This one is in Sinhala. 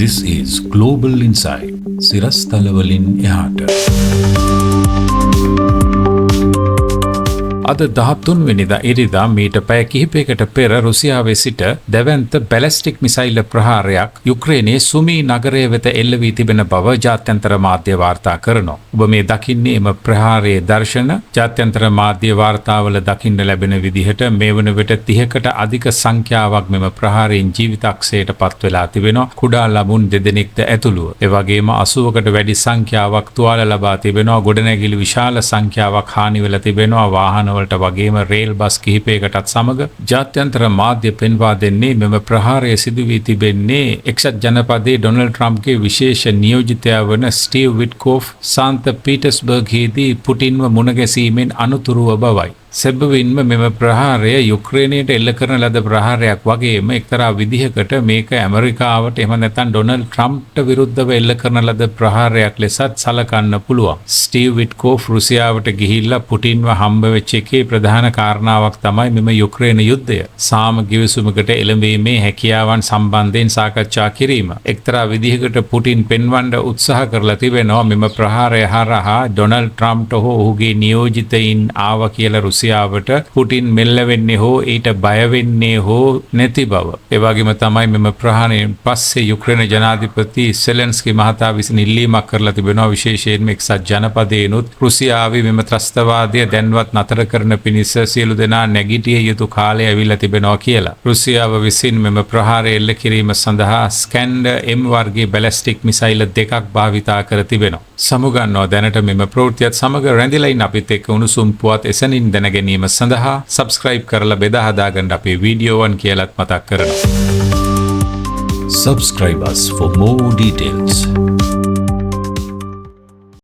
This is Global Insight. සිරස්තලවලින් එහාට. අද 13 වෙනිදා ඉරිදා මීට පැය කිහිපයකට පෙර රුසියාවේ සිට දැවැන්ත බැලස්ටික් මිසයිල් ප්‍රහාරයක් යුක්‍රේනයේ සුමි නගරය වෙත එල්ල වී තිබෙන බව ජාත්‍යන්තර මාධ්‍ය වාර්තා කරනවා. ඔබ මේ දකින්නේ එම ප්‍රහාරයේ දර්ශන. ජාත්‍යන්තර මාධ්‍ය වාර්තාවල දකින්න ලැබෙන විදිහට මේ වන විට 30කට අධික සංඛ්‍යාවක් මෙම ප්‍රහාරයෙන් ජීවිතක්ෂයට පත් වෙලා තිබෙනවා. කුඩා ළමුන් දෙදෙනෙක්ද ඇතුළුව. ඒ වගේම 80කට වැඩි සංඛ්‍යාවක් තුවාල ලබා තිබෙනවා. ගොඩනැගිලි විශාල සංඛ්‍යාවක් හානි වෙලා තිබෙනවා. වාහන වලට වගේම රේල් බස් කිහිපයකටත් සමග ජාත්‍යන්තර මාධ්‍ය පෙන්වා දෙන්නේ මෙම ප්‍රහාරය සිදු වී තිබෙන්නේ එක්සත් ජනපදයේ ඩොනල්ඩ් ට්‍රම්ප්ගේ විශේෂ නියෝජිතයා වන ස්ටීව් විට්කෝෆ් සාන්ත පීටර්ස්බර්ග්හිදී පුටින්ව මුණ ගැසීමෙන් අනතුරුව බවයි. සැබවින්ම මෙම ප්‍රහාරය යුක්‍රේනයට එල්ල කරන ලද ප්‍රහාරයක් වගේම එක්තරා විදිහකට මේක ඇමරිකාවට එහෙම නැත්නම් ඩොනල්ඩ් ට්‍රම්ප්ට විරුද්ධව එල්ල කරන ලද ප්‍රහාරයක් ලෙසත් සලකන්න පුළුවන්. ස්ටීව් විට්කෝෆ් රුසියාවට ගිහිල්ලා පුටින්ව හම්බ වෙච්ච එකේ ප්‍රධාන කාරණාවක් තමයි මෙම යුක්‍රේන යුද්ධය. සාම ගිවිසුමකට එළඹීමේ හැකියාවන් සම්බන්ධයෙන් සාකච්ඡා කිරීම. එක්තරා විදිහකට පුටින් පෙන්වන්න උත්සාහ කරලා තිබෙනවා මෙම ප්‍රහාරය හරහා ඩොනල්ඩ් ට්‍රම්ප්ට හෝ ඔහුගේ නියෝජිතයින් ආවා කියලා රුසියාවට පුටින් මෙල්ල වෙන්නේ හෝ ඊට බය වෙන්නේ හෝ නැති බව. ඒ වගේම තමයි මෙම ප්‍රහාණයෙන් පස්සේ යුක්‍රේන ජනාධිපති සෙලන්ස්කි මහතා විසින් ඉල්ලීමක් කරලා තිබෙනවා විශේෂයෙන්ම එක්සත් ජනපදයේනුත් රුසියාවේ මෙම ත්‍රස්තවාදය දැන්වත් නතර කරන පිණිස සියලු දෙනා නැගිටිය යුතු කාලය ඇවිල්ලා තිබෙනවා කියලා. රුසියාව විසින් මෙම ප්‍රහාරය එල්ල කිරීම සඳහා ස්කැන්ඩර් එම් වර්ගයේ බැලස්ටික් මිසයිල් දෙකක් භාවිතා කර තිබෙනවා. සමුගන්නවා දැනට මෙම ප්‍රවෘත්තියත් සමග රැඳිලා ඉන්න අපිත් එක්ක උණුසුම් පුවත් එසැනින් දැන ගැනීම සඳහා සබ්ස්ක්‍රයිබ් කරලා බෙදා හදාගන්න අපේ වීඩියෝවන් කියලත් මතක් කරනවා. Subscribe us for more details.